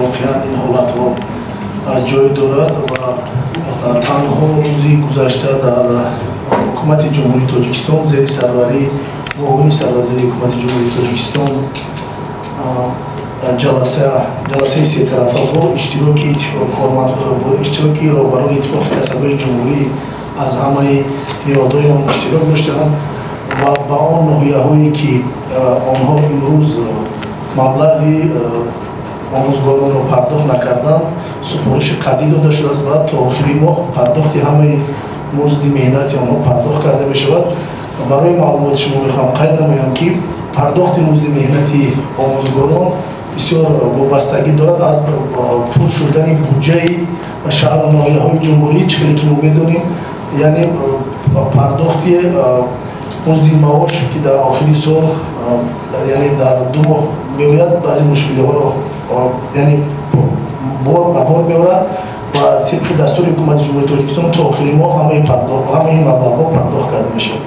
Воқеан ин ҳолатҳо ҷой дорад ва танҳо рӯзи гузашта дар Ҳукумати Ҷумҳурии Тоҷикистон зери сарварии муовини сарвазири Ҳукумати Ҷумҳурии Тоҷикистон ҷаласаи сетарафа бо иштироки роҳбарони Иттифоқи касабаи ҷумҳурӣ аз ҳамаи ниҳодҳои он иштирок доштанд ва ба он ноҳияҳое, ки онҳо имрӯз маблағи омӯзгоронро пардохт накарданд, супориши қатъӣ дода шудааст ва то охири моҳ пардохти ҳамаи музди меҳнати онҳо пардохт карда мешавад. Барои маълумоти шумо мехоҳам қайд намоям, ки пардохти музди меҳнати омӯзгорон бисёр вобастагӣ дорад аз пур шудани буҷаи шаҳру ноҳияҳои ҷумҳурӣ. Чӣ хеле ки мо медонем, яъне пардохти музди маош, ки дар охири сол, яъне дар 2 моҳ меояд, баъзе мушкилиҳоро, яъне бор ба бор меорад ва тибқи дастури Ҳукумати Ҷумҳурии Тоҷикистон то охири моҳ ҳамаи маблағҳо пардохт карда мешавад.